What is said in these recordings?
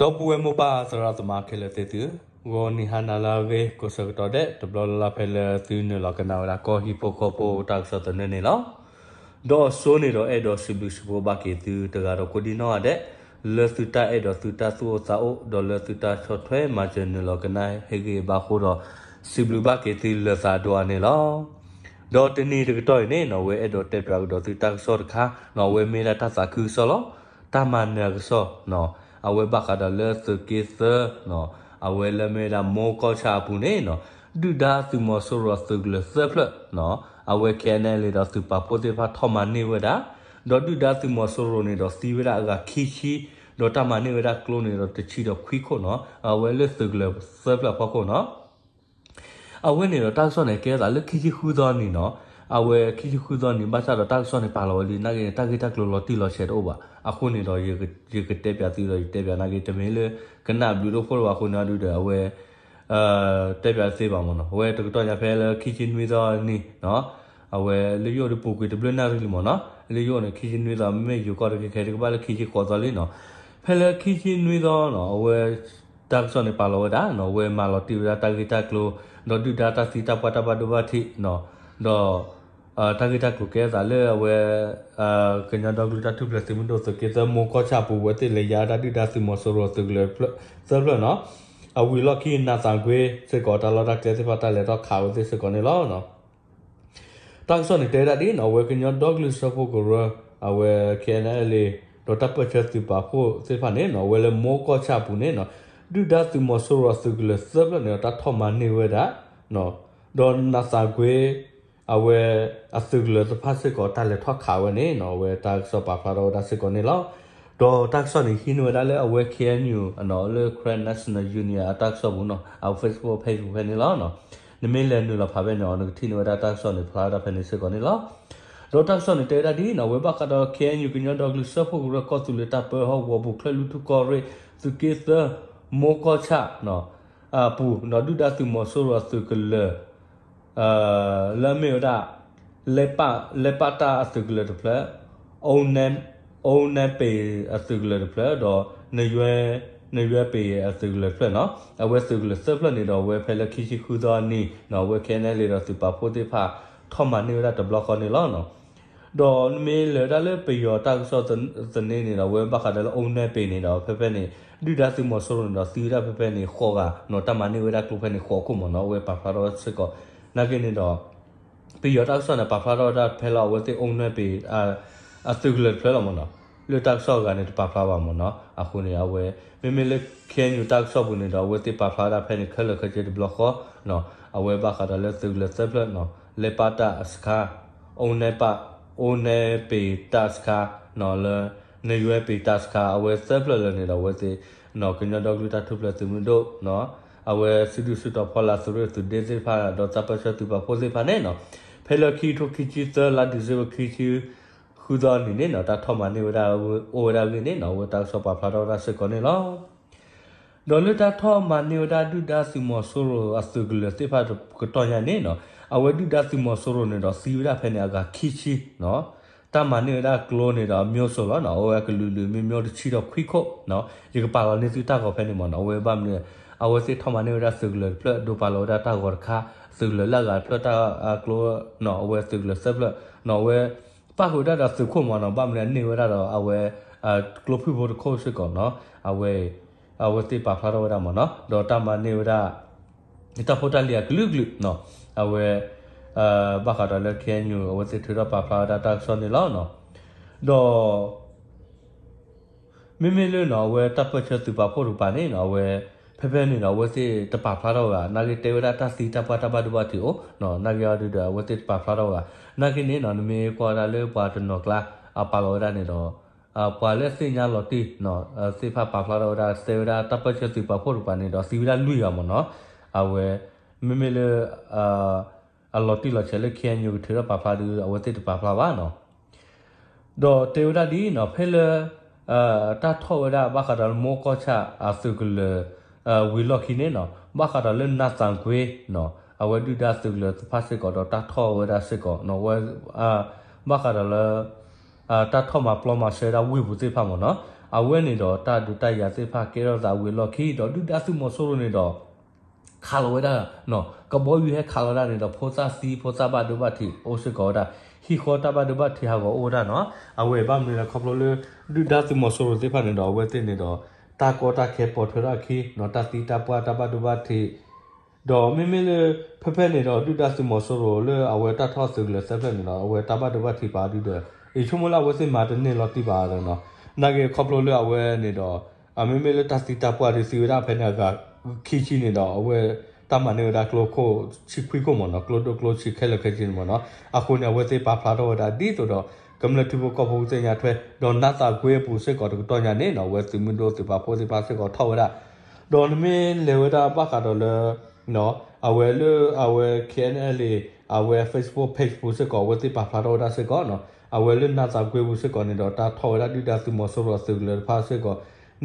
ဒီပုၢ်ဝဲၢ်မိၢ်ပၢ်သရၣ်သမါခဲလၢာ်သ့ၣ်သုဧၢ, ဂီၤနံၤဟါနၤလၢအဂ့ၤ ကိးဆၢကတီၢ်ဒဲး တဘျီလၢ်လၢ်ဖဲလၢသုနုာ်လီၤကနၣ်ဝဲဒၣ်ကီၢ်ဟံၣ်ဖိဃီဖိတၢ်ကစီၣ်သနၢၣ်န့ၣ်လီၤ. ဒီးစိန့ၣ်ဒီးအဲၣ်ဒိးစံးဘျုးစံးဖှိၣ်ဘၣ်က့ၤသုတဂၤဒီးကိးဒံနီၢ်ဂၤဒဲး, လၢသုတၢ်အဲၣ်ဒိးသုတၢ်သူၣ်အိၣ်သးအိၣ် ဒီးလၢသုတၢ်ဆီၣ်ထွဲမၤစၢၤနုာ်လီၤကနၣ်ဟ့ၣ်ဂံၢ်ဘါအဃိဒီး စံးဘျုးဘၣ်က့ၤသုလၢသးဒိၣ်အါန့ၣ်လီၤ. ဒီးတနံၤတကတီၢ်အံၤန့ၣ်နီၣ် အဝဲအဲၣ်ဒိးတဲပၠးကဒီးသုတၢ်ကစီၣ်တခါနီၣ် အဝဲမ့ၢ်ဒၣ်တၢ်သးခုကစီၣ်လီၤ. တၢ်မၤနၢၤအကစီၣ်နီၣ် အဝဲဘၣ်ဃးဒီးလၢသုးက့သၢနီၣ် အဝဲလၢမ့ၢ်ဝဲဒၣ်မိၢ်ကီၢ်ဆၣ်အပူၤန့ၣ်နီၣ် ဒုၣ်ဒါသုးမီၤစိရိၤအသုးကလၢၤသၢဖျၢၣ်နီၣ် အဝဲ K N L A ဒီးသုးပာ်ဖှိၣ်သ့ၣ်တဖၣ်ထီၣ်မၤန့ၢ်ဝဲဒၣ်, ဒီးဒုၣ်ဒါသုးမီၤစိရိၤန့ၣ်ဒီးသံဝဲဒၣ်အဂၤခံဆံ, ဒီးတၢ်မၤန့ၢ်ဝဲဒၣ်ကျိန့ၣ်ဒီးတဆံဒီးခွံခိၣ်နီၣ် အဝဲလၢသုးကလၢၤသၢဖျၢၣ်အဖီခိၣ်နီၣ် အဝဲန့ၣ်ဒီးတၢ်ကစီၣ်န့ၣ် ကဲသးလၢခံဆံဃုသီနံၤနီၣ်, အဝဲခံဆံဃုသီနံၤ ဘၣ်ဆၣ်ဒီးတၢ်ကစီၣ်န့ၣ်ပာ်လီၤဝဲလံ နာ်က့န့ၣ် တၢ်ဂ့ၢ်တၢ်ကျိၤလီၤတံၢ်လီၤဆဲးတအိၣ်ဘၣ်. အဃိန့ၣ်ဒီး ယကတဲပၠးသုဒီး ယတဲပၠးနာ်က့ တမ့ၢ်လၢကနၣ်ဘျုးတအိၣ်ဖိလၢၤဘၣ်အဃိန့ၣ်ဒီး အဝဲ တဲပၠးသ့ဘၣ်မ့ၢ်နီၣ်, အဝဲတကတီၢ်ညါဖဲလၢခံဆံနွံသီနံၤနီၣ်, အဝဲလၢယအိၣ်ဒီးပူၤကွံာ်တဘျုးနၣ်ရံၣ်လံမ့ၢ်နီၣ်, လၢယအိၣ်န့ၣ် ခံဆံနွံသီ မ့မ့ၢ်ယိၤကီၢ်တခါခဲအံၤ တကဘၣ်လၢခံဆံဃိးသီလံနီၣ်, ဖဲလၢခံဆံနွံသီနီၣ် အဝဲ တၢ်ကစီၣ်န့ၣ်ပာ်လီၤဝဲဒၣ်နီၣ် အဝဲမၤလီၤတံၢ်ဝဲဒၣ်တၢ်ဂ့ၢ်တၢ်ကျိၤ ဒီးဒုၣ်ဒါတၢ်သံတၢ်ပှၢ်တၢ်ဘၣ်ဒိဘၣ်ထံးနီၣ်, ဒီး တၢ်ဂ့ၢ်တၢ်ကျိၤကဲသးလၢအဝဲ ကညီဒီကလုာ်တၢ်ထူၣ်ဖျဲးသုးမုၢ်ဒိၣ်သုးက့သၢမိၢ်ကီၢ်ဆၣ်အပူၤ အဝဲသ့ၣ်လဲၤယါဒၣ်ဒုၣ်ဒါသုးမီၤစိရိၤအသုးကလၢၤသၢဖျၢၣ်နီၣ်, အဝံၤလီၢ်ခံ နးသးကွ့စ့ၢ်ကီး တၢ်လီၢ်တၢ်ကျဲသ့ၣ်တဖၣ် တၢ်လဲၤထီၣ်ခးဝဲသ့ၣ်စ့ၢ်ကီးန့ၣ်လီၤ. တၢ်ကစီၣ်န့ၣ်တဲဝဲဒၣ်ဒ်နီၣ် အဝဲကညီဒီကလုာ်စၢဖှိၣ်ကရၢ အဝဲ K N L A ဒီးတၢ်ပၢၢ်ဆၢသုးပာ်ဖှိၣ်သ့ၣ်တဖၣ်န့ၣ်နီၣ် အဝဲလၢမိၢ်ကီၢ်ဆၣ်အပူၤန့ၣ်နီၣ် ဒုၣ်ဒါသုးမီၤစိရိၤအသုးကလၢၤသၢဖျၢၣ်န့ၣ်ဒီး တၢ်ထီၣ်မၤန့ၢ်ဝဲဒၣ် ဒီးနးသးကွ့ အဝဲအသုးကလၢၤတဖၣ်စ့ၢ်ကီး တၢ်လဲၤထီၣ်ခးဝဲန့ၣ်နီၣ် အဝဲတၢ်ကစီၣ်ပာ်ဖျါထီၣ်ဝဲဒၣ်စ့ၢ်ကီးန့ၣ်လီၤ. ဒီးတၢ်ကစီၣ်န့ၣ်ဟံးန့ၢ်ဝဲဒၣ်လၢအဝဲ K N U အနီၣ် လၢ Karen National Union အတၢ်ကစီၣ်ပူၤနီၣ် အ Facebook page ပူၤဖဲန့ၣ်လီၤ. နမ့ၢ်လဲၤနုာ်လီၤဖးဖဲန့ၣ်အီၤ နကထံၣ်န့ၢ်ဝဲဒၣ်တၢ်ကစီၣ်န့ၣ်ဖျါဝဲဒၣ်ဖဲန့ၣ်စ့ၢ်ကီးန့ၣ်လီၤ. ဒီးတၢ်ကစီၣ်န့ၣ်တဲဝဲဒၣ်ဒ်နီၣ် အဝဲဘၣ်ဃးဒီး K N U ကညီဒီကလုာ်စၢဖှိၣ်ကရၢကီၢ်သူလ့ၤတၢ်ပၢဟီၣ်ကဝီၤပူၤ ချၢၣ်လွံၢ်ထူၣ်ကီၢ်ရ့ၣ် သုးက့သၢ မိၢ်ကီၢ်ဆၣ် အပူၤ ဒီးဒုၣ်ဒါသုးမီၤစိရိၤအသုးကလၢၤ လၢအမ့ၢ်ဝဲဒၣ် လဲၤပာ်တၢ်အသုးကလၢၤတဖျၢၣ်, အိၣ်နဲပ့ၤအသုးကလၢၤတဖျၢၣ် ဒီး နယွဲပ့ၤအသုးကလၢၤတဖျၢၣ်နီၤ, အဝဲသုးကလၢၤသၢဖျၢၣ်န့ၣ်ဒီး အဝဲဖဲလၢခံဆံဃုသီအနံၤနီၤ အဝဲ K N L A ဒီးသုးပာ်ဖှိၣ်သ့ၣ်တဖၣ် ထီၣ်မၤန့ၢ်ဝဲဒၣ်တဘျီဃီန့ၣ်လီၤ. ဒီးနမ့ၢ်လဲၤဝဲဒၣ်လၢပယီၤတၢ်ကစီၣ်သန့န့ၣ်ဒီး အဝဲဘၣ်ဃးဒီးလၢအိၣ်နဲပ့ၤန့ၣ်ဒီး ဖဲဖဲန့ၣ် ဒုၣ်ဒါသုးမီၤစိရိၤန့ၣ်ဒီးသံဝဲဒၣ်ဖဲဖဲန့ၣ် ဃိးဂၤနီၤ, တၢ်မၤန့ၢ်ဝဲဒၣ်ကျိဖဲန့ၣ် ဃိးခိၣ်မ့ၢ်နီၤ, အဝဲပာ်ဖျါထီၣ်စ့ၢ်ကီး နာ်က့န့ၣ်ဒီး ပယီၤတၢ်ကစီၣ်န့ၣ် ပာ်ဖျါထီၣ်ဝဲဒၣ်ဖဲလၢအဝဲသ့ၣ်အိၣ်နဲပ့ၤ အသုးကလၢၤတဖျၢၣ်လီၤမ့ၢ်နီၤ, လၢတၢ်ကစီၣ်အဂၤန့ၣ် တပာ်ဖျါဘၣ်မ့ၢ်နီၤ. အဃိန့ၣ် အဝဲ မ့မ့ၢ်လၢ K N U တၢ်ကစီၣ်ပူၤန့ၣ်ဒီး အဝဲသ့ၣ်ပာ်ဖျါဝဲဒၣ်ဖဲန့ၣ် ခဲလၢာ်ခဲဆ့တဘျီဃီနီၤ, အဝဲဘၣ်ဃးဒီးလၢသုးကလၢၤသၢဖျၢၣ်နီၤ, လဲၤပာ်တၢ်အစခါ အိၣ်နဲပ အိၣ်နဲပ့ၤတၢ်စခါနီၤ, လၢ နယွဲပ့ၤတၢ်စခါ အဝဲသၢဖျၢၣ်လၢာ်န့ၣ်ဒီး အဝဲသ့ၣ်နီၤ ကညီဒီကလုာ်တၢ်ထူၣ်ဖျဲးသုးမုၢ်ဒိၣ်နီၤ, အဝဲစုဒုၣ်စုတီၤဖီလာ်သုးရ့ၣ်သုးဒ့သ့ၣ်တဖၣ် ဒီးတၢ်ပၢဆှၢသုးပာ်ဖှိၣ်သ့ၣ်တဖၣ်န့ၣ်နီၤ, ဖဲလၢခံကထိခံဆံသၢလါ December ခံဆံဃုသီအနံၤန့ၣ်နီၤ တၢ်ထီၣ်မၤန့ၢ်ဝဲဒၣ်အိၣ်ဝဲဒၣ်အဂ့ၢ်န့ၣ်နီၤ အဝဲတၢ်ကစီၣ်ပာ်ဖျါထီၣ်ဝဲဒၣ်စ့ၢ်ကီးန့ၣ်လီၤ. ဒီးလၢတၢ်ထီၣ်မၤန့ၢ်ဝဲဒၣ်ဒုၣ်ဒါသုးမီၤစိရိၤအသုးကလၢၤသ့ၣ်တဖၣ်ကတီၢ်ညါန့ၣ်နီၤ, အဝဲဒုၣ်ဒါသုးမီၤစိရိၤန့ၣ်ဒီးသံဝဲဒၣ်ဖဲန့ၣ်အဂၤခံဆံနီၤ, တၢ်မၤန့ၢ်ဝဲဒၣ်ကျိန့ၣ်ဒီး မျိုးစုံလီၤနီၤ, အဝဲအကလုာ်လုာ်မ့ၢ်မျိုးတဆံဒီးခွံခိၣ်နီၤ, ယကပာ်လီၤန့ၢ်သုတၢ်ဂီၤဖဲန့ၣ်မ့ၢ်နီၤ, အဝဲဘၣ်မနုၤ အဝဲသ့ၣ်ထီၣ်မၤန့ၢ်ဝဲဒၣ်သုးကလၢၤတဖျၢၣ် ဒိးပာ်လီၤဝဲဒၣ်တၢ်ဂီၤတခါ, သုးကလၢၤလၢအဂၤတဖျၢၣ်တၢ်ကျိနီၤ, အဝဲသုးကလၢၤသၢဖျၢၣ်နီၤ, အဝဲ ပၣ်ဃုာ်ဝဲဒၣ်ဒီးသုးခိၣ်မ့ၢ်နီၤ, ဘၣ်မနုၤအန့ၢ်ဝဲဒၣ်ဒီးအဝဲ ကျိဖုၣ်ဖိတခိၣ်စ့ၢ်ကီးနီၤ, အဝဲ အဝဲသ့ၣ်ပာ်ဖျါထီၣ်ဝဲဒၣ်မ့ၢ်နီၤ, ဒီးတၢ်မၤန့ၢ်ဝဲဒၣ် တၢ်ဖိတၢ်လံၤအကလုာ်ကလုာ်နီၤ, အဝဲ ဘၣ်ဃးဒီးလၢ K N U အဝဲသ့ၣ်ထုးထီၣ်ပာ်ဖျါဝဲဒၣ်တၢ်ကစီၣ်န့ၣ်လီၤနီၤ, ဒီး မ့မ့ၢ်လၢနီၤ အဝဲတၢ်ပၢဆှၢသုးပာ်ဖှိၣ်တကပၤန့ၣ်နီၤ, အဝဲ ဖဲဖဲန့ၣ်ဒီး အဝဲသ့ၣ်တပာ်ဖျါထီၣ်ဘၣ်, နာ်က့တဲဝဲဒၣ်တၢ်သံတၢ်ပှၢ်တၢ်ဘၣ်ဒိဘၣ်ထံးအိၣ်နီၤ, နာ်က့အီၤဒုဒီး အဝဲသ့ၣ်တပာ်ဖျါထီၣ်ဘၣ်, နာ်က့န့ၣ်နီၤ နမ့ၢ်ကွၢ်ဝဲဒၣ်လၢပှၤတနီၤကျါ အပာ်လီၤဝဲဒၣ်န့ၣ်ဒီး ပှၤလၢသ့ၣ်ညါလီၤတံၢ်နီၤ သ့ၣ်တဖၣ်ပာ်ဖျါထီၣ်ဝဲဒၣ် တဲဝဲဒၣ်တၢ်ပၢဆှၢသုးပာ်ဖှိၣ်တကပၤန့ၣ်ဒီး သံဝဲဒၣ်လွံၢ်ဂၤမ့ၢ်နီၤ, အဝဲ မ့မ့ၢ်လၢ အလီၤတံၢ်လီၤဆဲးလၢ K N U ကထုးထီၣ်ပာ်ဖျါဒီး အဝဲသ့ၣ်တပာ်ဖျါဘၣ်နီၤ. ဒီးတဲဝဲဒၣ်ဒ်နီၤ ဖဲလၢ တၢ်ထီၣ်ဝဲဒၣ်ဘၣ်ဃးဒီးလၢမိၢ်ကီၢ်ဆၣ်အသုးကလၢၤ ဝံၤလီၢ်ခံန့ၣ်နီၤ ဘၣ်ဃးဒီးလၢနးသးကွ့နီၤ အဝဲဒုၣ်ဒါသုးကလၢၤသ့ၣ်တဖၣ်စ့ၢ်ကီးဒီးတၢ်ထီၣ်ဝဲဒၣ်စ့ၢ်ကီးနီၤ ဝဲ ဘၣ်ဃးဒီးလၢ တၢ်ထီၣ်မၤပျီမၤစၢၤဝဲဒၣ်ဝ့ၢ်ပူၤသ့ၣ်တဖၣ်မ့ၢ်နီၤ, အဝဲန့ၣ်ဒီးတၢ်ဒုးတၢ်ယၤသ့ၣ်တဖၣ်ကဲထီၣ်သးဝံၤအလီၢ်ခံဒီး ဒုၣ်ဒါသုးမီၤစိရိၤန့ၣ်ဒီး ခးလီၤဝဲဒၣ် ကဘီယူၤဟဲခးလီၤဒၣ်န့ၣ်ဒီး ဖိသၣ်သံ ဖိသၣ်ဘၣ်ဒိဘၣ်ထံးအိၣ်စ့ၢ်ကီးဝဲဒၣ်, ဟံၣ်ဃီတၢ်ဘၣ်ဒိဘၣ်ထံးဟးဂီၤအိၣ်ဝဲဒၣ်နီၤ. အဝဲဘၣ်မနုၤလဲၣ် ခီဖျိလၢ ဒုၣ်ဒါသုးမီၤစိရိၤသ့ၣ်တဖၣ်န့ၣ်ဒီး အဝဲသ့ၣ်န့ၣ်ဒီး တၢ်ကီတၢ်ခဲပိာ်ထွဲထီၣ်အခံနီၤ, တၢ်သံတၢ်ပှၢ်တၢ်ဘၣ်ဒိဘၣ်ထံး ဒီးမ့မ့ၢ်လၢ ဖဲဖဲန့ၣ်ဒီး ဒုၣ်ဒါသုးမီၤစိရိၤလၢအဝဲတၢ်ထီၣ်သုးကလၢၤသၢဖျၢၣ်န့ၣ်ဒီး အဝဲတၢ်ဘၣ်ဒိဘၣ်ထံးပာ်ဒုဒီး ယဆိကမိၣ်လၢအဝဲသ့ၣ်မၤတန့ၢ်လီၤတံၢ်ဘၣ်ဒီးနီၤ, နာ်က့ခီဖျိလၢအဝဲန့ၣ်ဒီး အမ့မ့ၢ်လၢတၢ်သံတၢ်ပှၢ်ဒုးသံဝဲဒၣ်ဖဲန့ၣ်အဂၤခံဆံန့ၣ်ဒီး အဝဲတၢ်မၤန့ၢ်ဝဲဒၣ်ကျိခိၣ်ဆံခွံခိၣ်မ့ၢ်နီၤ, ကျိဒိၣ်ကျိဆံးခဲလၢာ်ခဲဆ့န့ၣ်မ့ၢ်နီၤ. အဃိန့ၣ် အဝဲသ့ၣ်ပာ်ဖျါထီၣ်ဝဲဒၣ်ဒ်သိးဒီး ကမျၢၢ်ထံဖိကီၢ်ဖိသ့ၣ်ညါထွဲ ဒီးနးသးကွ့အပူၤစ့ၢ်ကီးတကတီၢ်ညါန့ၣ်နီၤ အဝဲသုးမုၢ်ဒိၣ်သုးပာ်ဖှိၣ်သ့ၣ်တဖၣ်စ့ၢ်ကီးထီၣ်ဝဲဒၣ် ဒီးနမ့ၢ်လဲၤဝဲဒၣ်ဘၣ်ဃးဒီးလၢ အဝဲလၢအဝဲ K N L A အဝဲ Facebook page ပူၤစ့ၢ်ကီး အဝဲသ့ၣ်ပာ်ဖျါထီၣ်ဝဲဒၣ်စ့ၢ်ကီးနီၤ, အဝဲလၢနးသးကွ့ပူၤစ့ၢ်ကီးန့ၣ်ဒီး တၢ်ထီၣ်ဝဲဒၣ်ဒုၣ်ဒါသုးမီၤစိရိၤအသုးကလၢၤတဖၣ်စ့ၢ်ကီး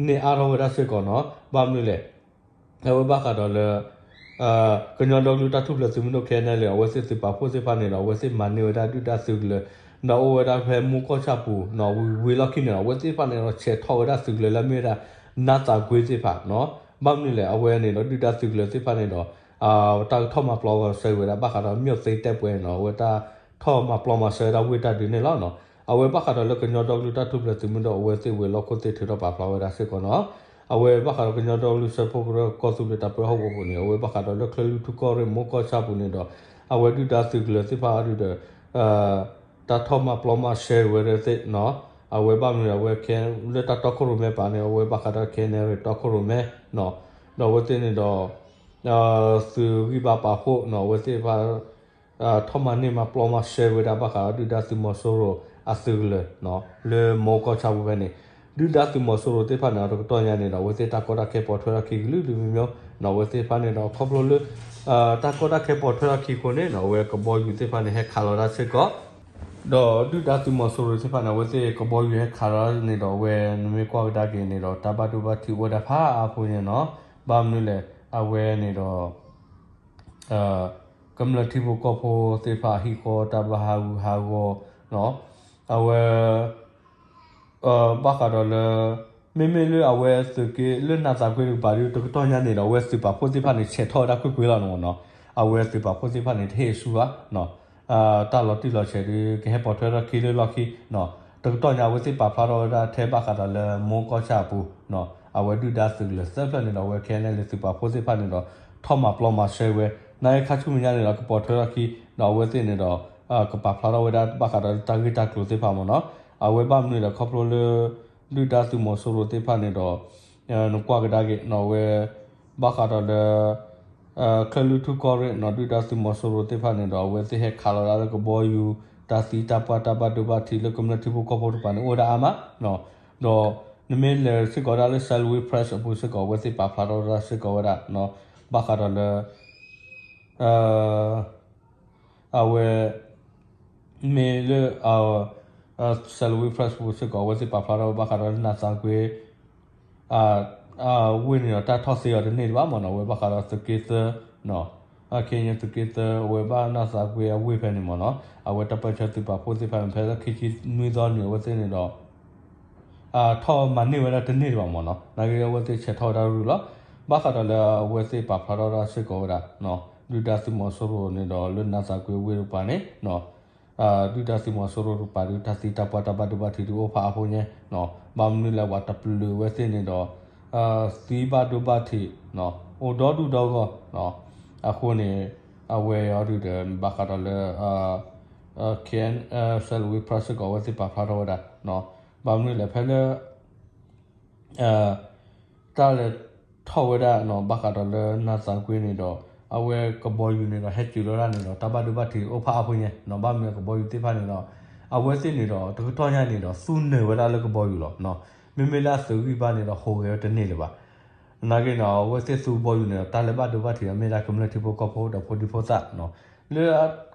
န့ၢ်အါထီၣ်ဝဲဒၣ်စ့ၢ်ကီးနီၤ. ဘၣ်မနုၤလဲၣ် အဝဲဘၣ်ဃးဒီးလၢ ကညီဒီကလုာ်တၢ်ထူၣ်ဖျဲးသုးမုၢ်ဒိၣ် K N L A အဝဲသ့ၣ်သုးပာ်ဖှိၣ်သ့ၣ်တဖၣ်န့ၣ်ဒီး အဝဲသ့ၣ်မၤန့ၢ်ဝဲဒၣ်ဒုၣ်ဒါသုးကလၢၤ ဒီးအိၣ်ဝဲဒၣ်ဖဲမူကီၢ်ဆၣ်ပူၤနီၤ, ဝံၤဝံၤလီၢ်ခံန့ၣ်ဒီး အဝဲသ့ၣ်တဖၣ်န့ၣ်ဒီး ဆဲးထီၣ်ဝဲဒၣ်သုးကလၢၤလၢမ့ၢ်ဝဲဒၣ် နးသးကွ့သ့ၣ်တဖၣ်နီၤ. ဘၣ်မနုၤလဲၣ် အဝဲန့ၣ်ဒီးဒုၣ်ဒါသုးကလၢၤသ့ၣ်တဖၣ်န့ၣ်ဒီး တၢ်ကထီၣ်မၤပျီမၤစၢၤဝဲဒၣ် ဘၣ်ဃးဒီး မြို့သိမ်းတိုက်ပွဲ နီၤ, အဝဲတၢ်ထီၣ်မၤပျီမၤစၢၤဝဲဒၣ်ဝ့ၢ်တၢ်ဒုးန့ၣ်လီၤနီၤ. အဝဲဘၣ်ဃးဒီးလၢကညီဒီကလုာ်တၢ်ထူၣ်ဖျဲးသုးမုၢ်ဒိၣ် အဝဲသ့ၣ်ဝဲၤလီၢ်ခိၣ်သ့ၣ်ထုးထီၣ်ပာ်ဖျါဝဲဒၣ်စ့ၢ်ကီးနီၤ. အဝဲဘၣ်ဃးဒီးကညီဒီကလုာ်စၢဖှိၣ်ကရၢကီၢ်သူလ့ၤတၢ်ပၢဟီၣ်ကဝီၤပူၤန့ၣ် အဝဲဘၣ်ဃးဒီးလၢချၢၣ်လွံၢ်ထူၣ်ကီၢ်ရ့ၣ်မူကီၢ်ဆၣ်ပူၤန့ၣ်ဒီး အဝဲဒုၣ်ဒါသုးကလၢၤသ့ၣ်တဖၣ်အဒုဒီး တၢ်ထီၣ်မၤပျီမၤစၢၤဝဲဒၣ်သ့ၣ်နီၤ. အဝဲဘၣ်မနုၤအဝဲ လၢတၢ်တီခိၣ်ရိၣ်မဲပာ်န့ၣ် အဝဲဘၣ်ဃးဒီး K N L A တီခိၣ်ရိၣ်မဲနီၤ, ဒီးအဝဲသ့ၣ်န့ၣ်ဒီး သုးဂံၢ်ဘါပာ်ဖှိၣ်နီၤ အဝဲသ့ၣ်တဖၣ် ထီၣ်မၤန့ၢ်မၤပျီမၤစၢၤဝဲဒၣ်ဘၣ်ဃးဒီးဒုၣ်ဒါသုးမီၤစိရိၤအသုးကလၢၤနီၤ လၢမူကီၢ်ဆၣ်ပူၤဖဲန့ၣ် ဒုၣ်ဒါသုးမီၤစိရိၤသ့ၣ်တဖၣ်န့ၣ်ဒီး တကတီၢ်ညါန့ၣ်ဒီး အဝဲသ့ၣ်တၢ်ကီတၢ်ခဲပိာ်ထွဲထီၣ်ခံကလုာ်ကလုာ်မံၤမံၤနီၤ အဝဲသ့ၣ်တဖၣ်န့ၣ်ဒီး ခီဖျိလၢ တၢ်ကီတၢ်ခဲပိာ်ထွဲထီၣ်ခံအဃိန့ၣ်နီၤ အဝဲကဘီယူၤသ့ၣ်တဖၣ်န့ၣ်ဟဲခးလီၤဒၣ်စ့ၢ်ကီး ဒီးဒုၣ်ဒါသုးမီၤစိရိၤသ့ၣ်တဖၣ်န့ၣ် အဝဲသ့ၣ်ကဘီယူၤဟဲခးလီၤန့ၣ်ဒီး အဝဲနမ့ၢ်ကွၢ်ကဒါက့ၤန့ၣ်ဒီး တၢ်ဘၣ်ဒိဘၣ်ထံးအိၣ်ဝဲဒၣ်ဖးအါဖိညါနီၤ. ဘၣ်မနုၤလဲၣ် အဝဲန့ၣ်ဒီး ကမျၢၢ်ထံဖိကီၢ်ဖိသ့ၣ်တဖၣ်အဟံၣ်ဃီတၢ်ဘၣ်ဟးဂူာ်ဟးဂီၤနီၤ အဝဲ ဘၣ်ဃးဒီးလၢ မ့မ့ၢ်လၢအဝဲသုးက့လၢနးသးကွ့တကပၤဒု တကတီၢ်ညါန့ၣ်ဒီး အဝဲသုးပာ်ဖှိၣ်သ့ၣ်တဖၣ်န့ၣ် ဆဲးထီၣ်ဝဲဒၣ်ကွ့ၢ်ကွ့ၢ်လီၤန့ၣ်မ့ၢ်နီၤ. အဝဲသုးပာ်ဖှိၣ်သ့ၣ်တဖၣ်န့ၣ် တဟ့ၣ်အဆူၣ်ဘၣ် တၢ်လီၤတံၢ်လီၤဆဲးဒု ကဟဲပိာ်ထွဲထီၣ်ခံလၢလီၢ်ခံနီၤ. တကတီၢ်ညါအဝဲသ့ၣ်ပာ်ဖျါထီၣ်ဝဲဒၣ်ထဲဘၣ်ဃးဒီးလၢမူကီၢ်ဆၣ်အပူၤနီၤ အဝဲဒုၣ်ဒါသုးကလၢၤသၢဖျၢၣ်န့ၣ်ဒီး အဝဲ K N L A သုးပာ်ဖှိၣ်သ့ၣ်တဖၣ်န့ၣ်ဒီး ထီၣ်မၤပျီမၤစၢၤဝဲ နာ်က့ခါဆူမဲာ်ညါန့ၣ်ဒီး ကပိာ်ထွဲထီၣ်ခံ ဒီးအဝဲသ့ၣ်န့ၣ်ဒီး ကပာ်ဖျါထီၣ်ဝဲဒၣ်ဘၣ်ဃးဒီးတၢ်ဂ့ၢ်တၢ်ကျိၤသ့ၣ်တဖၣ်မ့ၢ်နီၤ. အဝဲဘၣ်မနုၤဒီးခီဖျိလၢ ဒုၣ်ဒါသုးမီၤစိရိၤသ့ၣ်တဖၣ်န့ၣ်ဒီး နကွၢ်ကဒါက့ၤနီၤ အဝဲ ဘၣ်ဃးဒီးလၢ ချၢၣ်လွံၢ်ထူၣ်ကီၢ်ရ့ၣ်နီၤ ဒုၣ်ဒါသုးမီၤစိရိၤသ့ၣ်တဖၣ်န့ၣ်ဒီး အဝဲသ့ၣ်ဟဲခးလီၤဒၣ်လၢကဘီယူၤ တၢ်သံတၢ်ပှၢ်တၢ်ဘၣ်ဒိဘၣ်ထံးလၢကမျၢၢ်ထံဖိကီၢ်ဖိတကပၤန့ၣ် အိၣ်ဝဲဒၣ်အါမးနီၤ. ဒီးနမ့ၢ်လဲၤစ့ၢ်ကီးဒၣ်လၢ Salween Press အပူၤစ့ၢ်ကီး အဝဲသ့ၣ်ပာ်ဖျါထီၣ်ဝဲဒၣ်စ့ၢ်ကီးဝဲဒၣ် ဘၣ်ဃးဒီးလၢ အဝဲ မ့ၢ်လၢ Salween Press ပူၤစ့ၢ်ကီး အဝဲသ့ၣ်ပာ်ဖျါထီၣ်ဝဲဘၣ်ဃးဒီးနးသးကွ့ အဝ့ၢ်န့ၣ်ဒီး တၢ်ထီၣ်သ့အီၤတန့ၢ်တဘၣ်မ့ၢ်နီၤ. အဝဲဘၣ်ဃးဒီးသုးက့သၢ ခ့ညါသုးက့သၢ အဝဲဘၣ်နးသးကွ့အဝ့ၢ်ဖဲန့ၣ်မ့ၢ်နီၤ. အဝဲတၢ်ပၢၢ်ဆၢသုးပာ်ဖှိၣ်သ့ၣ်တဖၣ်န့ၣ် ဖဲလၢခံဆံနွံသီန့ၣ် အဝဲသ့ၣ်န့ၣ်ဒီး ထီၣ်မၤန့ၢ်ဝဲဒၣ်တန့ၢ်တဘၣ်မ့ၢ်နီၤ. နာ်က့အဝဲသ့ၣ်ဆဲးထီၣ်ဝဲဒၣ်ရုၢ်လီၤ. ဘၣ်ဃးဒီးလၢအဝဲသ့ၣ်ပာ်ဖျါထီၣ်ဒၣ်စ့ၢ်ကီးဝဲဒၣ် ဒုၣ်ဒါသုးမီၤစိရိၤန့ၣ်ဒီး လၢနးသးကွ့ဝ့ၢ်တကပၤန့ၣ် ဒုၣ်ဒါသုးမီၤစိရိၤတကပၤဒု တၢ်သံတၢ်ပှၢ်တၢ်ဘၣ်ဒိဘၣ်ထံးဒုအိၣ်ဖးအါဖိညါ ဘၣ်မနုၤလဲၣ် ပှၤတပျုာ်ဝဲသ့ၣ်န့ၣ်ဒီး သံဘၣ်ဒိဘၣ်ထံး အိၣ်ဒီဒူၣ်ဒီဂီၢ် အဃိန့ၣ် အဝဲအံၤဒုဒီး ဘၣ်ဃးဒီးလၢ Salween Press စ့ၢ်ကီး အဝဲသ့ၣ်ပာ်ဖျါထီၣ်ဝဲဒၣ် ဘၣ်မနုၤလဲၣ် ဖဲလၢ တၢ်လဲၤထီၣ်ဝဲဒၣ်နီၤ ဘၣ်ဃးဒီးလၢနးသးကွ့န့ၣ်ဒီး အဝဲကဘီယူၤန့ၣ်ဒီး ဟဲစၢၤလီၤဒၣ်န့ၣ်ဒီး တၢ်ဘၣ်ဒိဘၣ်ထံးအိၣ်ဖးအါဖိညါနီၤ. ဘၣ်မနုၤကဘီယူၤသ့ၣ်တဖၣ်န့ၣ်ဒီး အဝဲသ့ၣ်န့ၣ်ဒီး တကတီၢ်ညါန့ၣ်ဒီး သူနၢၤဝဲဒၣ်လၢကဘီယူၤလီၤ. မ့မ့ၢ်လၢအသုးဂံၢ်ဘါန့ၣ်ဒီး ဟူးဂဲၤဝဲတန့ၢ်လၢၤဘၣ်. နာ်က့နီၤ အဝဲသ့ၣ်သူကဘီယူၤန့ၣ်ဒီး တၢ်လၢဘၣ်ဒိဘၣ်ထံးဒီး မ့ၢ်ဒၣ်ကမျၢၢ်ထံဖိကီၢ်ဖိဒီးဖိဒံဖိသၣ်နီၤ. လၢ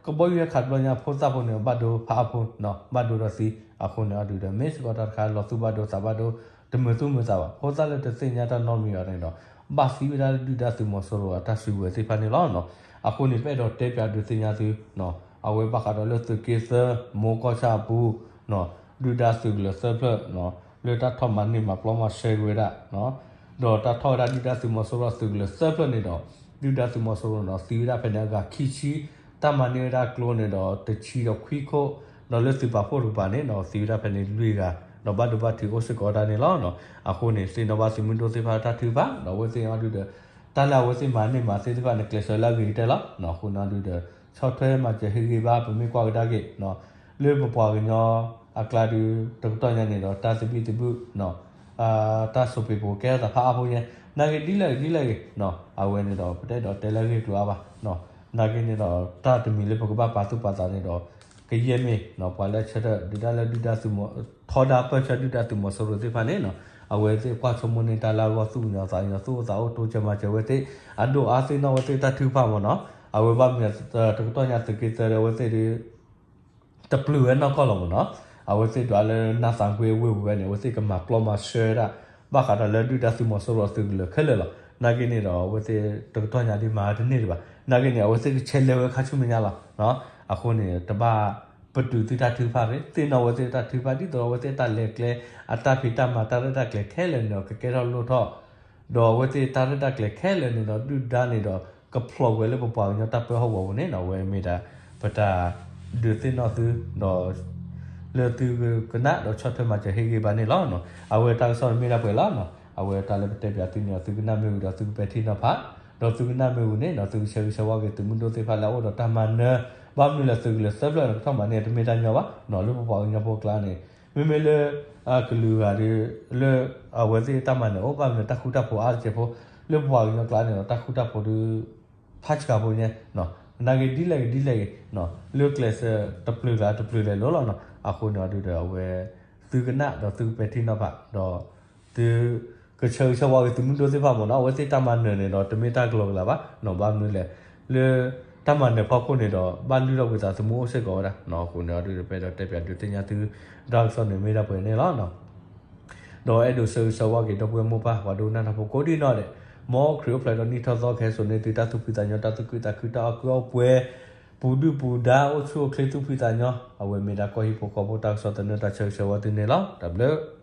ကဘီယူၤဟဲခးတဘျီညါ ဖိသၣ်ဖိန့ၣ် ဘၣ်ဒိဖးအါဖိနီၤ ဘၣ်ဒိဒီးသံ အဃိန့ၣ်အဒုဒီး မ့ၢ်စ့ၢ်ကီးတၢ်တခါလီၤသူၣ်ဘၣ်ဒိသးဘၣ်ဒိ တမုာ်သူၣ်မုာ်သးဘၣ်. ဖိသၣ်လၢတသ့ၣ်ညါတၢ်နီတမံၤအီၤန့ၣ်ဒီး ဘၣ်သံဝဲဒၣ်လၢဒုၣ်ဒါသုးမီၤစိရိၤအတၢ်စုကဝဲၤသ့ၣ်တဖၣ်န့ၣ်လီၤ. အဃိန့ၣ် ပအဲၣ်ဒိးတဲပၠးဒုးသ့ၣ်ညါသု အဝဲဘၣ်ဃးဒီးလၢသုးက့သၢ မူကီၢ်ဆၣ်အပူၤ ဒုၣ်ဒါသုးကလၢၤသၢဖျၢၣ်နီၤ လၢတၢ်ထီၣ်မၤန့ၢ်မၤပျီမၤဆှဲက့ၤဝဲဒၣ် ဒီးတၢ်ထီၣ်ဝဲဒၣ်ဒုၣ်ဒါသုးမီၤစိရိၤအသုးကလၢၤသၢဖျၢၣ်န့ၣ်ဒီး ဒုၣ်ဒါသုးမီၤစိရိၤန့ၣ်ဒီး သံဝဲဒၣ်ဖဲန့ၣ်အဂၤခံဆံ, တၢ်မၤန့ၢ်ဝဲဒၣ်ကျိန့ၣ်ဒီးတဆံဒီးခွံခိၣ်, ဒီးလၢသုးပာ်ဖှိၣ်တကပၤန့ၣ်ဒီး သံဝဲဒၣ်ဖဲန့ၣ်လွံၢ်ဂၤ, ဒီးဘၣ်ဒိဘၣ်ထံးအိၣ်စ့ၢ်ကီးဒၣ်န့ၣ်လီၤ. အဃိန့ၣ် သ့ၣ်နီၣ်ဘၣ်သုးမုၢ်ဒိၣ်သ့ၣ်တဖၣ်တၢ်ထုကဖၣ် ဒီးအဝဲသ့ၣ်အီၤဒုဒီး တၢ်လၢအဝဲသ့ၣ်မၤန့ၢ်မၤသ့သ့ၣ်တဖၣ်န့ၣ် ကျဲးစၢးလၢအဂ့ၤကတၢၢ်လီၤ. အဃိန့ၣ်ဒုဒီး ဆီၣ်ထွဲမၤစၢၤဟ့ၣ်ဂံၢ်ဘါ ပမ့ၢ်ကွၢ်ကဒါက့ၤ လၢပပှၤကညီအကျါဒု တကတီၢ်ညါန့ၣ်ဒီး တၢ်သဘံၣ်သဘုၣ် တၢ်ဆိးပ့းပိၤကဲထီၣ်သးဖးအါဖိညါ, နာ်က့ဒ်လဲၣ်ဂ့ၤဒ်လဲၣ်ဂ့ၤ အဝဲန့ၣ်ဒီး ပတအဲၣ်ဒိးတဲလၢအဂ့ၢ်ကျိၤအါဘၣ်. နာ်က့န့ၣ်ဒီး တၢ်တမံၤလၢပကဘၣ်ပာ်သူၣ်ပာ်သးန့ၣ်ဒီး ကယဲၢ်မ့ၢ် ပှၤလၢအဆၢထၢၣ်ဒုးတၢ်လၢဒုၣ်ဒါသုးမီၤ ထီဒါပၢၢ်ဆၢဒုၣ်ဒါသုးမီၤစိရိၤသ့ၣ်တဖၣ်န့ၣ် အဝဲသ့ၣ်ကွၢ်ဆိကမိၣ်န့ၢ်တၢ်လၢအဂီၢ် သူၣ်ကညီၤသးကညီၤ သူၣ်အိၣ်သးအိၣ်တိစၢၤမၤစၢၤဝဲသ့ၣ် အဒိၣ်အါသ့ၣ်နီၣ်ဝဲသ့ၣ်တၢ်ထုကဖၣ်မ့ၢ်နီၤ. အဝဲဘၣ်မနုၤ တကတီၢ်ညါသုးက့သၢဒီးအဝဲသ့ၣ်ဒု တပျုၤဝဲနီၢ်ကီၢ်လီၤမ့ၢ်နီၤ. အဝဲသ့ၣ်ဒွးလၢနးသးကွ့အဝ့ၢ်ပူၤဝဲန့ၣ် အဝဲသ့ၣ်ကမၤပျီမၤဆှဲဝဲဒၣ် ဘၣ်ဃးဒီးလၢဒုၣ်ဒါသုးမီၤစိရိၤအသုးကလၢၤခဲလၢာ်လီၤ. နာ်က့န့ၣ်ဒီး အဝဲသ့ၣ်တကတီၢ်ညါဒ်မၤတန့ၢ်ဒံးဘၣ်. နာ်က့န့ၣ် အဝဲသ့ၣ်ကဆဲးလဲၤဝဲခါဆူမဲာ်ညါလီၤ. အဃိန့ၣ် တဘၣ်ပတုာ်သုတၢ်ထုကဖၣ်ရ့ၣ် သ့ၣ်နီၣ်ဝဲသ့ၣ်တၢ်ထုကဖၣ် ဒ်သိးဒီးအဝဲသ့ၣ်တၢ်လဲၤကျဲ အတၢ်ဖံးတၢ်မၤ တၢ်ရဲၣ်တၢ်ကျဲၤခဲလၢာ်န့ၣ်ဒီး ကကဲထီၣ်လိၣ်ထီၣ် ဒီးအဝဲသ့ၣ်တၢ်ရဲၣ်တၢ်ကျဲၤခဲလၢာ်န့ၣ်ဒီး ဒုၣ်ဒါန့ၣ်ဒီး ကဖျိးကွံာ်လၢပပှၤကညီတၢ်ပၢဟီၣ်ကဝီၤပူၤန့ၣ် အဝဲမ့ၢ်ဒၣ် ပတၢ်ဒုးသ့ၣ်နီၣ်သု ဒီး လၢသုကနၣ်ဒီးဆီၣ်ထွဲမၤစၢၤဟ့ၣ်ဂံၢ်ဘါန့ၣ်လီၤ. အဝဲတၢ်ကစီၣ်န့ၣ်မ့ၢ်ဒၣ်ပှဲၤလီၤ. အဝဲတၢ်လၢပတဲပၠးသုန့ၣ်ဒီး သုကနၣ်မ့ၢ်ဝံၤဒီးသုကပဲာ်ထံနီၤဖး ဒီးသုကနၣ်မ့ၢ်ဝံၤန့ၣ်ဒီး သုကဆၢဂ့ၤဆၢဝါက့ၤသုးမုၢ်ဒိၣ်သ့ၣ်တဖၣ်လၢအအိၣ်ဒီးတၢ်မၤနၢၤ ဘၣ်မနုၤလဲၣ် သုးကလၢၤသၢဖျၢၣ်န့ၣ် ကထီၣ်မၤန့ၢ်တမ့ၢ်တၢ်ညီဘၣ် လၢပပှၤကညီဖိအကျါန့ၣ် မ့မ့ၢ်လၢ ကလုာ်ဂၤဒီး လၢအဝဲသ့ၣ်တၢ်မၤနၢၤအိၣ် ဘၣ်မနုၤတၢ်ဃူတၢ်ဖိးအါတစဲးဖိ လၢပပှၤကညီကျါန့ၣ်ဒီး တၢ်ဃူတၢ်ဖိးဒုး ဖးစှၤဖိညါ နာ်က့ဒ်လဲၣ်ဂ့ၤဒ်လဲၣ်ဂ့ၤ လၢကျဲးစၢးတပျုာ်လၢတပျုာ်လဲၤလိၤလီၤနီၤ. အဃိန့ၣ်အီၤဒုဒီး အဝဲ သုကနၣ်ဒီးသုကပဲာ်ထံနီၤဖး ဒီး သုကဆၢဂ့ၤဆၢဝါက့ၤသုးမုၢ်ဒိၣ်သ့ၣ်တဖၣ်မ့ၢ်နီၤ. အဝဲသ့ၣ်တၢ်မၤနၢၤန့ၣ်ဒီး တမ့ၢ်တၢ်ကလီကလီဘၣ် ဘၣ်မနုၤလဲၣ် လၢတၢ်မၤနၢၤဖီခိၣ်န့ၣ်ဒီး ဘၣ်လုၢ်ထီၣ်ကွံာ်သးသမူအိၣ်စ့ၢ်ကီးဝဲဒၣ်. အဃိန့ၣ်အီၤဒုဒီး ပအဲၣ်ဒိးတဲပၠးဒုးသ့ၣ်ညါသု တၢ်ကစီၣ်န့ၣ်မ့ၢ်ဒၣ်ပှဲၤန့ၣ်လီၤ. ဒီးအဲၣ်ဒိးဆၢဂ့ၤဆၢဝါက့ၤ ဒီပုၢ်ဝဲၢ်မိၢ်ပၢ် ပှၤဒိကနၣ်တၢ်ဖိကိးဒံနီၢ်ဒဲး, မ်ခရံာ်အိၣ်ဖျဲၣ်ဒီးနံၣ်ထီၣ်သီကဟဲစိာ်န့ၢ်သုတၢ်သူၣ်ဖှံသးညီ တၢ်သူၣ်ခုသးခု တၢ်အီၣ်ကုၢ်အီၣ်ပှဲၤ ပူၤဒုၣ်ပူၤဒါ အိၣ်ဆူၣ်အိၣ်ချ့သူၣ်ဖှံသးညီ အဝဲမ့ၢ်ဒၣ်ကီၢ်ဟံၣ်ဖိဃီဖိတၢ်ကစီၣ်သနၢၣ် တၢ်ဆၢဂ့ၤဆၢဝါသုန့ၣ်လီၤ. တၢ်ဘျုး